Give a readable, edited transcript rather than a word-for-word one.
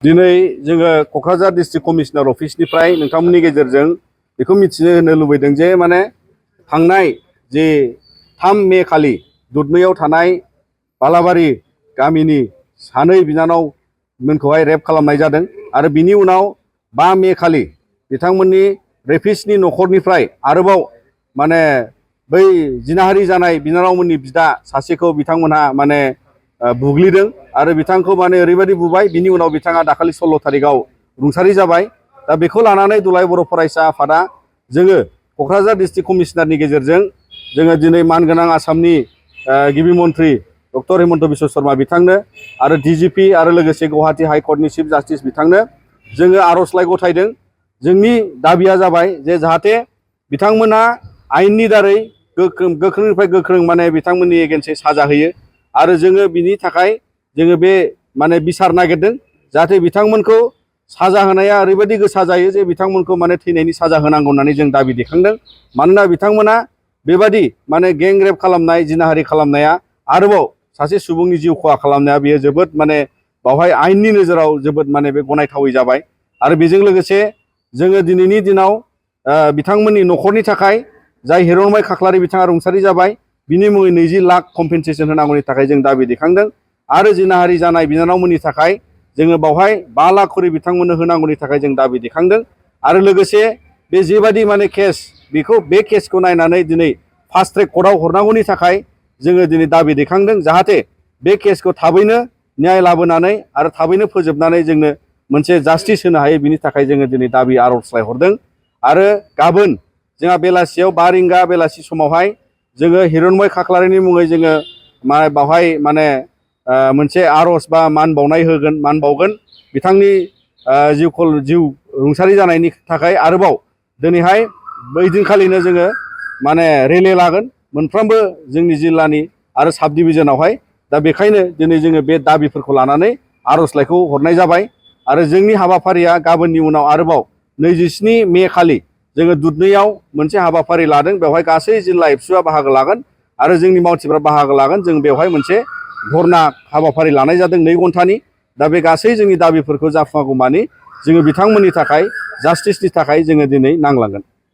दिनै जोङो Kokrajhar district commissioner अफिसनिफ्राय नोंथांमोननि गेजेरजों बेखौ मिथिनो होनो लुबैदों जे माने थांनाय जे 3 मे खालि दुधनैयाव थानाय बालाबारि गामिनि सानै बिनानावमोनखौहाय रेप खालामनाय जादों आरो बिनि उनाव 5 मे खालि बिथांमोननि रेपिस्टनि न'खरनिफ्राय आरोबाव माने बै जिनाहारि जानाय बिनानावमोननि बिदा सासेखौ बिथांमोनहा माने बुग्लिदों आरो बिथांखौ माने ओरैबायदि बुबाय बिनि उनाव बिथाङा दाखालि 16 तारिखआव रुंसारि जाबाय। दा बेखौ लानानै दुलाराय बर' फरायसा आफादा जोङो क'क्राझार डिस्ट्रिक्ट कमिशनारनि गेजेरजों जोङो दिनै मानगोनां आसामनि गिबि मन्थ्रि डक्टर हिमन्त बिश्व शर्मा बिथांनो आरो DGP आरो लोगोसे गुवाहाटी हाइकर्टनि चिफ जास्टिस बिथांनो जोङो आर'जलाइ गथायदों। जोंनि दाबिया जाबाय जे जाहाथे बिथांमोना आयेननि दारै गोख्रोंनिफ्राय गोख्रों माने बिथांमोननि एगेन्स्टै साजा होयो आरो जोङो बिनि थाखाय जोङो बे माने बिसार नागिरदों जाहाथे बिथांमोनखौ साजा होनाया ओरैबायदि गोसा जायो जे बिथांमोनखौ माने थैनायनि साजा होनांगौ होननानै जों दाबि दैखांदों। मानोना बिथांमोना बेबादि माने गें रेप खालामनाय जिनाहारि खालामनाया आरोबाव सासे सुबुंनि जिउ खहा खालामनाया बेयो जोबोद माने बावहाय आयेननि नोजोराव जोबोद माने बे गनायथावै जाबाय। आरो बेजों लोगोसे जोङो दिनैनि दिनाव बिथांमोननि न'खरनि थाखाय जाय हिरनमय खाख्लारि बिथाङा रुंसारि जाबाय बिनि मुङै 20 लाख कम्पेनसेसन होनांगौनि थाखाय जों दाबि दैखांदों आरो जिनाहारि जानाय बिनानावमोननि थाखाय जोङो बावहाय 5 लाख खरि बिथांमोननो होनांगौनि थाखाय जों दाबि दैखांदों। आरो लोगोसे बे जेबादि माने केस बे केसखौ नायनानै दिनै फास्ट ट्रेक कर्टआव हरनांगौनि थाखाय जोङो दिनै दाबि दैखांदों जाहाथे बे केसखौ थाबैनो न्याय लाबोनानै आरो थाबैनो फोजोबनानै जोंनो मोनसे जास्टिस होनो हायो बिनि थाखाय जोङो दिनै दाबि आर'जलाइ हरदों। आरो गाबोन जोंहा बेलासियाव 5 रिंगा बेलासि समावहाय जोङो हिरनमय खाख्लारिनि मुङै जोङो बावहाय माने मोनसे आर'ज बा मान बावगोन बिथांनि जिउ रुंसारि जानायनि थाखाय। आरोबाव दिनैहाय बै दिनखालिनो जोङो माने रेलि लागोन मोनफ्रोमबो जोंनि जिल्लानि आरो साब डिभिजनावहाय। दा बेखायनो दिनै जोङो बे दाबिफोरखौ लानानै आर'जलाइखौ हरनाय जाबाय आरो जोंनि हाबाफारिया गाबोननि उनाव आरोबाव 27 मे खालि जोङो दुधनैयाव मोनसे हाबाफारि लादों। बेवहाय गासै जिल्ला एबसुआ बाहागो लागोन आरो जोंनि मावथिफ्रा बाहागो लागोन। जों बेवहाय मोनसे धरना हाबाफारि लानाय जादों 2 घन्टानि। दा बे गासै जोंनि दाबिफोरखौ जाफुङागौमानि जोङो बिथांमोननि थाखाय जास्टिसनि थाखाय जोङो दिनै नांलांगोन।